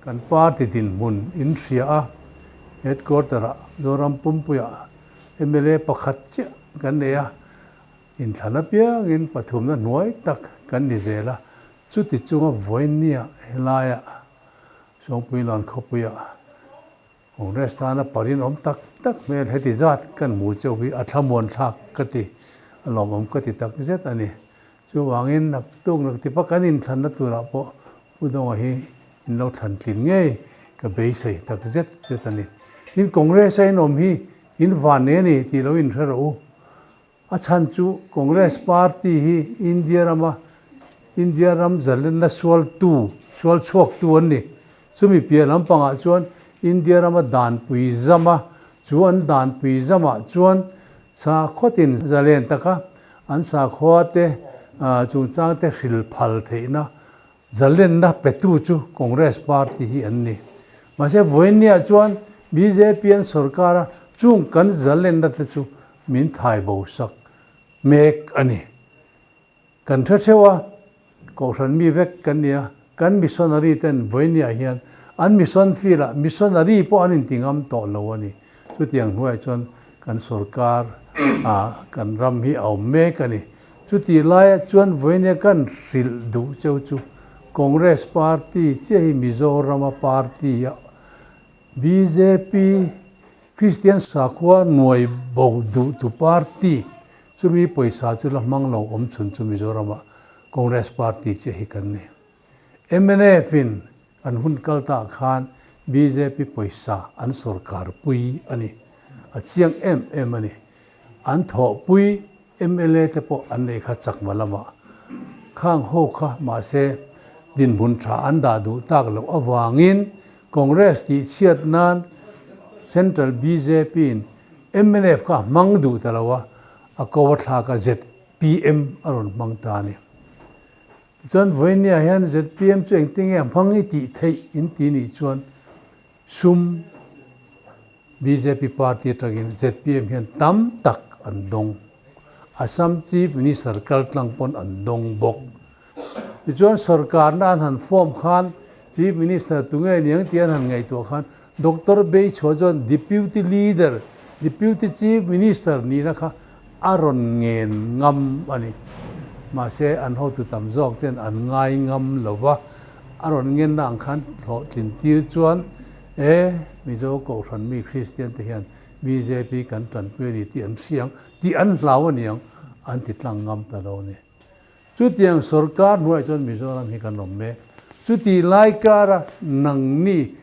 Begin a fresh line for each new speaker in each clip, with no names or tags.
Kan party dinhmun in hria a, headquarter ah Zoram Pumpuiah mla pakhat chiah kan nei a, inthlan apiangin pathumna hnuai tak kan ni zel a, chuti chunga vawinia helaiah Sawngpuilawn khawpuiah Congress tana parin awm tak tak hmel heti zat kan hmu chauh hi a thlamuan thlak ka ti, a lawmawm ka ti tak zet a ni. Chuvangin naktuk naktipa kan inthlanna turah pawh Pu Dawnga hi in lo thlan tlin ngei ka beisei tak zet zet a ni. Tin, Congress a inawm hi in van nei a ni tih lo inhre rawh u. A chhan chu Congress party hi India rama India ram zalenna sualtu, sual chhuaktu an ni. Chumi piah lampangah chuan India rama danpui zama, chu an danpui zamah chuan sakhawtin zalen taka an sakhua te chungchang te hril phal theihna zalenna petu chu Congress party hi an ni. Mahse vawiinniah chuan bjp an sorkar a, chung kan zalenna te chu min thai bo sak mek a ni. Kan hre theuh a, Kohhran mi vek kan ni a, kan missionary ten vawiinniah hian an mission field ah missionary pawh an inti ngam tawh lo a ni. Chutiang hnuaiah chuan kan sorkar ah kan ram hi a awm mek a ni. Chutih laiah chuan vawiinia kan hrilh duh cheu chu Congress party chiah hi Mizorama party a bjp Kristian sakhua nuai bo duhtu party chumi pawisa chu la hmang lo awm chhun chu Mizorama Congress party chiah hi kan ni. Mnf in An hun kal ta khan bjp pawisa an sorkar pui a ni. A chiang em em a ni. An thawhpui mla te pawh an nei kha chakma lamah khang ho kha mahse dinhmun tha an dah duh tak loh avangin Congress tih chhiat nan Central bjp in mnf kha a hmang duh ta lo a, a ko a thlak a zpm a rawn hmang ta a ni. Tichuan vawinia hian zpm chu engtin nge a hmang i tih theih in ti nih chuan sum bjp party atangin zpm hian tam tak an dawng. Assam Chief Minister kal tlang pawn an dawng bawk. Tichuan sorkarna an han form khan Chief Minister tunge niang tih an han ngaihtuah khan Doctor Beichhua chuan Deputy Leader, Deputy Chief Minister nihna kha a rawn ngen ngam a ni. Mahse, an hotu tam zawk ten an ngai ngam lo va, a rawn ngenna ang khan hlawhtlin tir chuan, E, Mizo Kohhran mi Kristian te hian bjp kan tanpui a ni tih an hria ang, tih an hlau a niang, an ti tlang ngam ta lo a ni. Chutiang sorkar hnuaiah chuan Mizoram hi kan awm mek. Chutih lai kara nangni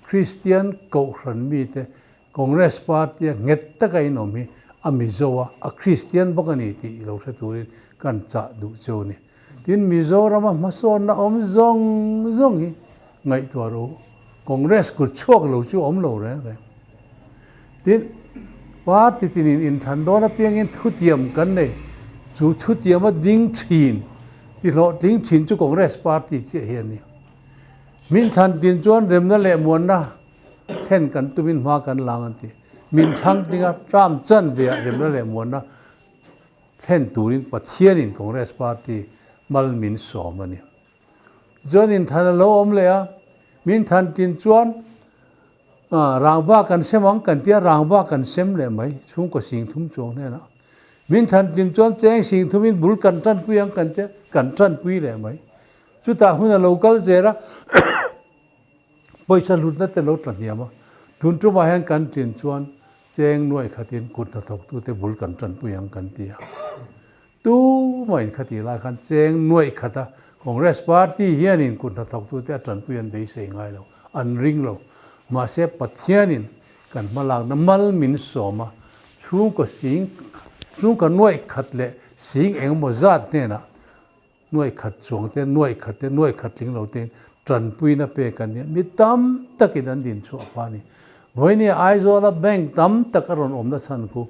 Kristian Kohhran mite Congress Party-a nghet taka inawm hi a Mizo a, a Kristian bawk a ni tih i lo hre turin kan chah duh cheu a ni. Tin, Mizorama hmasawnna awm zawng zawng hi ngaihtuah rawh u. Congress kut chhuak lo chu awm lo reng reng. Tin, party tinin inthlan dawn apiangin thutiam kan nei. Chu thutiama ding thin, ti hlawhtling thin chu Congress party chiah hi a ni. Min thlan tin chuan remna leh muanna thlen kan tumin hma kan lang an ti. Min thlang tinga term chan veah remna leh muanna thlen turin Pathianin Congress party mal min sawm a ni. Tichuan inthlan a lo awm leh a, min thlan tin chuan rangva kan sem ang kan tia rangva kan sem leh mai chhungkaw sing thum chuang hnenah. Min thlan tin chuan cheng sing thumin bul kan tanpui ang kan tia kan tanpui leh mai. Chutah hun a lo kal zel a, pawisa hlutna te lo tla hniam a, tun tumah hian kan tlin chuan cheng nuai khatin kut hnathawktute bul kan tanpui ang kan ti a. Tumah in khati lai khan cheng nuai khata Congress party hianin kut hnathawktute a tanpui an beisei ngai lo, an ring lo. Mahse Pathianin kan hmalakna mal min sawm a, chhungkaw sing, chhungkaw nuai khat leh sing engemaw zat hnenah Nuaih khat chuang te, nuaih khat te, nuaih khat tling lo tein tanpuina pek an nia. Mi tam takin an din chhuah pha a ni. Vawinia Aizawla bank tam tak a rawn awmna chhan khu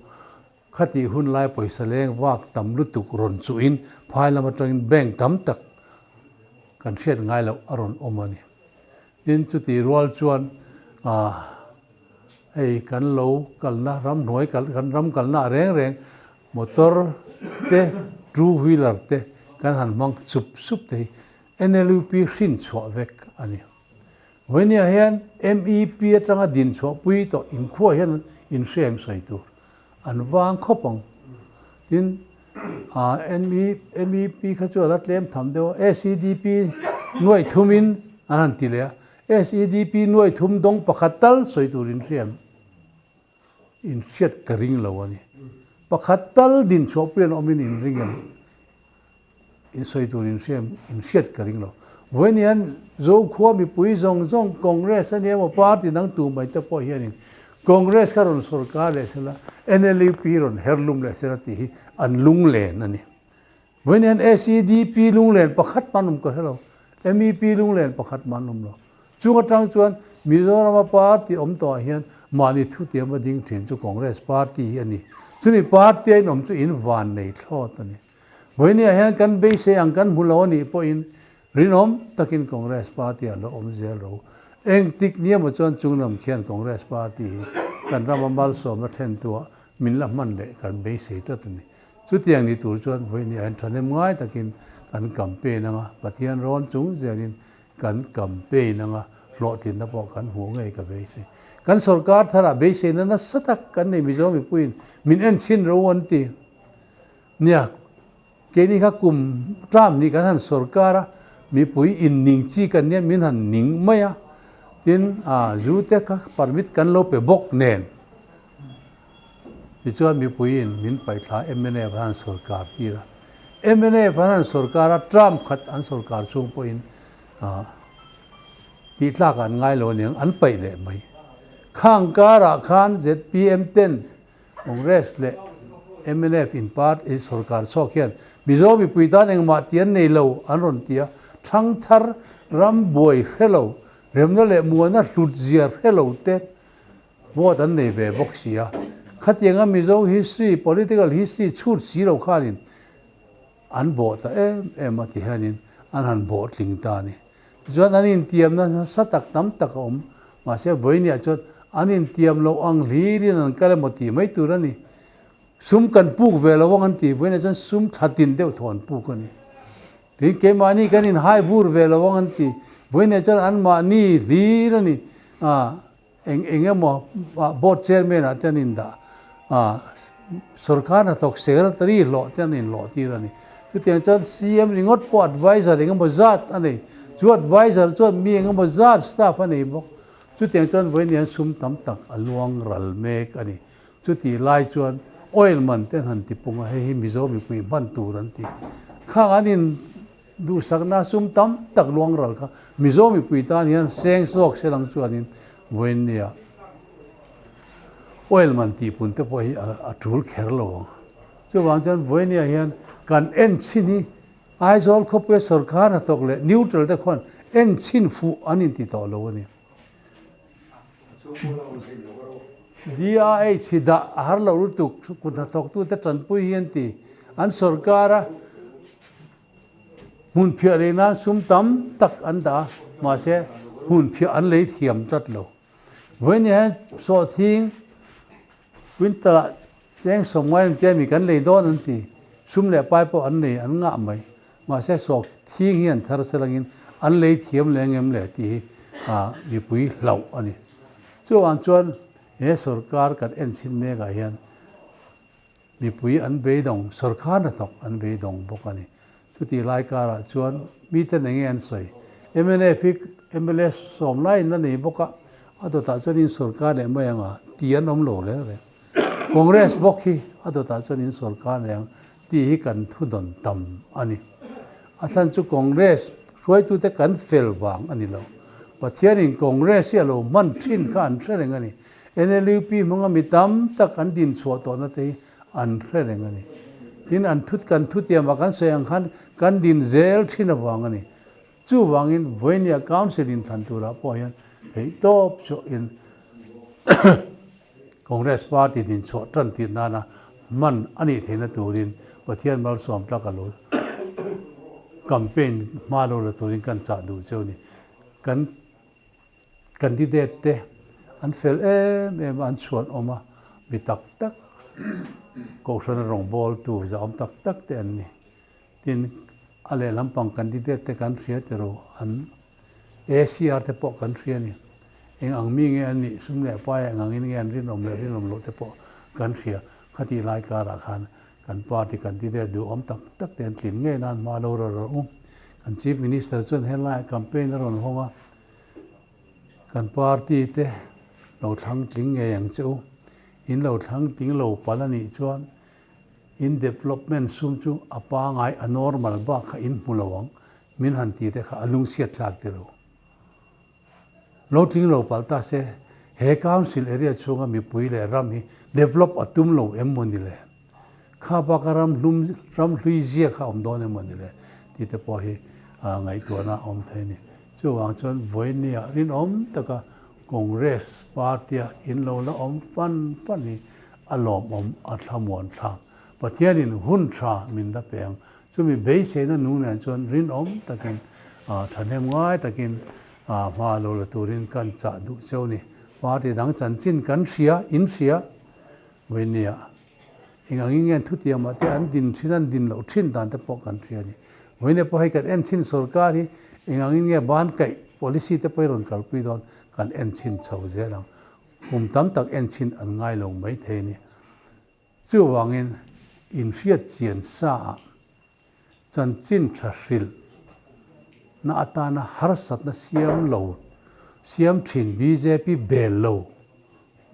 khatih hun lai pawisa leng vak tam lutuk rawn chuhin phai lam atangin bank tam tak kan hriat ngai loh a rawn awm a ni. Tin, chutih rual chuan hei kan lo kalna ramhnuai kan ram kalna ah reng reng Motor te, two wheeler te kan han hmang sup sup te hi NLUP hrin chhuah vek a ni. Vawinia hian MEP atanga din chhuahpui tawh inkhua hian inhria em sawi tur an vang khawp ang. Tin, MEP kha chu a la tlem tham deuh a, SEDP nuaih thumin an han ti leh a, SEDP nuaih thum dawng pakhat tal sawi tur inhria em? Inhriat ka ring lo a ni. Pakhat tal din chhuahpui an awmin inring em? Insawi tur inhriat inhriat ka ring lo. Vawiin hian Zokhua mipui zawng zawng Congress a nia maw party dang tu mai te pawh hianin Congress kha rawn sorkar leh sela, NLUP rawn herlum leh sela tih hi an lunglen a ni. Vawiin hian SEDP lunglen pakhat mah an awm ka hre lo, MEP lunglen pakhat mah an awm lo. Chung atang chuan Mizorama party awm tawhah hian mahni thutiama ding thin chu Congress party hi a ni. Chumi party a inawm chu in van nei thlawt a ni. Vawinia hian kan beisei ang kan hmu lo a nih pawhin rinawm takin Congress party ah lo awm zel ro. Engtik ni emaw chuan chunglam khian Congress party hi kan rama malsawmna thlentuah min la hman leh kan beisei tlat a ni. Chutiang ni tur chuan vawinia hian thahnem ngai takin kan campaign anga Pathian rawn chung zelin kan campaign anga hlawhtlinna pawh kan hmuh ngei ka beisei. Kan sorkar tharah beiseina nasa tak kan nei Mizo mipuiin min enchhin ro an ti. Nia, keini kha kum term nih kan han sorkar a, mipui in ning chi kan nia min han ning mai a, tin ah zu te kha permit kan lo pe bawk nen. Tichuan mipui in min paihthla mnf an han sorkar tir a, mnf an han sorkar a term khat an sorkar chhung pawhin ah tih tlak an ngai lo aniang an paih leh mai. Khang karah khan zpm ten Congress leh mnf in party sorkar chhuak hian Mizo mipui tan engmah ti an nei lo an rawn ti a, thangthar ram buai hre lo, remna leh muana hlut zia hre lo te vote an nei ve bawk si a. Khatianga Mizo history, political history chhut si lo khanin An bawh ta em em a ti hianin an han bawh tling ta a ni. Tichuan an intiamna nasa tak tam tak a awm. Mahse vawiiniah chuan an intiam loh ang hlirin an kal emaw tih mai tur a ni. Sum kan puk ve lo ang an ti. Vawiiniah chuan sum thla tin deuh thaw an puk a ni. Tin, keimahni kan inhai vur ve lo ang an ti. Vawiiniah chuan anmahni hlir a ni. Eng eng emaw board chairman ah te an indah a, sorkar hnathawk secretary hlawh te an inhlawh tir a ni. Chutiang chuan CM ringawt pawh advisor eng emaw zat a nei. Chu advisor chuan mi eng emaw zat staff a nei bawk. Chutiang chuan vawiin hian sum tam tak a luang ral mek a ni. Chutih lai chuan oil man te an han ti pung a, hei hi Mizo mipui hman tur an ti. Khang an in Duhsakna sum tam tak luang ral kha Mizo mipui tan hian seng zawk se lang chuanin vawiinnia oil man tihpun te pawh hi a tul kher lo ang. Chuvang chuan vawiinnia hian kan en chhin hi Aizawl khawpuia sorkar hnathawk leh neutral te khuan en chhin fuh an inti tawh lo a ni. DRH hi dah a har lo lutuk kut hnathawktute tanpui hi an ti. An sorkar a. Hmun phiah lei nan sum tam tak an dah a, mahse hmun phiah an lei thiam tlat lo. Vawiin hian sawhthing quintal ah cheng sawmngai an tia mi kan lei dawn an ti, sum leh pai pawh an nei an ngah mai. Mahse sawhthing hi an thar selangin an lei thiam leh engem le tih hi mipui hlauh a ni. Chuvang chuan he sorkar kan enchhin mekah hian Mipui an beidawng, sorkar hnathawk an beidawng bawk a ni. Chutih lai karah chuan miten enge an sawi? Mnf hi mla sawm laiin la nei bawk a, a dawtah chuan in sorkar leh mai ang a tih an awm lo reng reng. Congress bawk hi a dawtah chuan in sorkar leh ang tih hi kan thudawn tam a ni. A chhan chu Congress hruaitute kan fel vang a ni lo. Pathianin Congress hi a lo hman thin kha an hre reng a ni. NLUP hmanga mi tam tak an din chhuah tawhna te hi an hre reng a ni. Tin, an thut kan thutiamah kan sawi ang khan kan din zel thin avang a ni. Chuvangin Vawinia Council inthlan turah pawh hian theihtawp chhuahin Congress Party din chhuah tan tir nana hman a nih theihna turin Pathian malsawm tlak a lo campaign hma lo la turin kan chah duh cheu a ni. Kan Candidate te an fel em em a, an chhuan awm a, mi tak tak Kohhrana rawngbawltu zahawm tak tak te an ni. Tin, a lehlam pang candidate te kan hria tiro an. ACR te pawh kan hria a ni. Eng ang mi nge an nih, sum leh pai eng angin nge an rinawm leh rinawm loh te pawh kan hria. Khatih lai karah khan kan party candidate duhawm tak tak te an tlin ngei nan hma lo rawh rawh u. Kan Chief Minister chuan helaiah campaign a rawn hawng a, kan party te lo thlang tling ngei ang che u. In lo thlang tling lo palh a nih chuan in development sum chu a pangai a normal bak kha in hmu lo ang min han ti te kha a lungchhiat thlak ti lo. Lo tling lo palh ta se, he council area chhunga mipui leh ram hi develop a tum lo em maw ni le? Kha baka ram hlum ram hlui zia kha awm dawn em maw ni le? tih te pawh hi ngaihtuahna a awm thei a ni. Chuvang chuan vawinia rinawm taka Congress party-a in lo la awm fan fan hi a lawmawm a thlamuan thlak. Pathianin hun tha min la pe ang. Chumi beiseina nung nen chuan rinawm takin thahnem ngai takin hma lo la turin kan chah duh cheu ni. Party dang chanchin kan hria, in hria vawinia eng angin nge thutiamah te an din thin an din loh thin dan te pawh kan hria a ni. Vawinia pawh hei kan en chhin sorkar hi eng angin nge ban kaih policy te pawh hi rawn kalpui dawn kan en chhin chho zel ang. Kum tam tak en chhin an ngai lo mai thei a ni. Chuvangin inhriat chian saah chanchin tha hrilh na atana harsatna siam lo siam thin bjp bel lo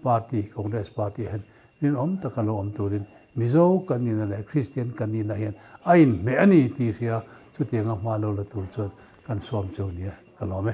party Congress party hian rinawm taka lo awm turin Mizo kan nihna leh Kristian kan nihna hian a inhmeh a ni tih hria chutianga hma lo la tur chuan kan sawm cheu nia ka lawm e.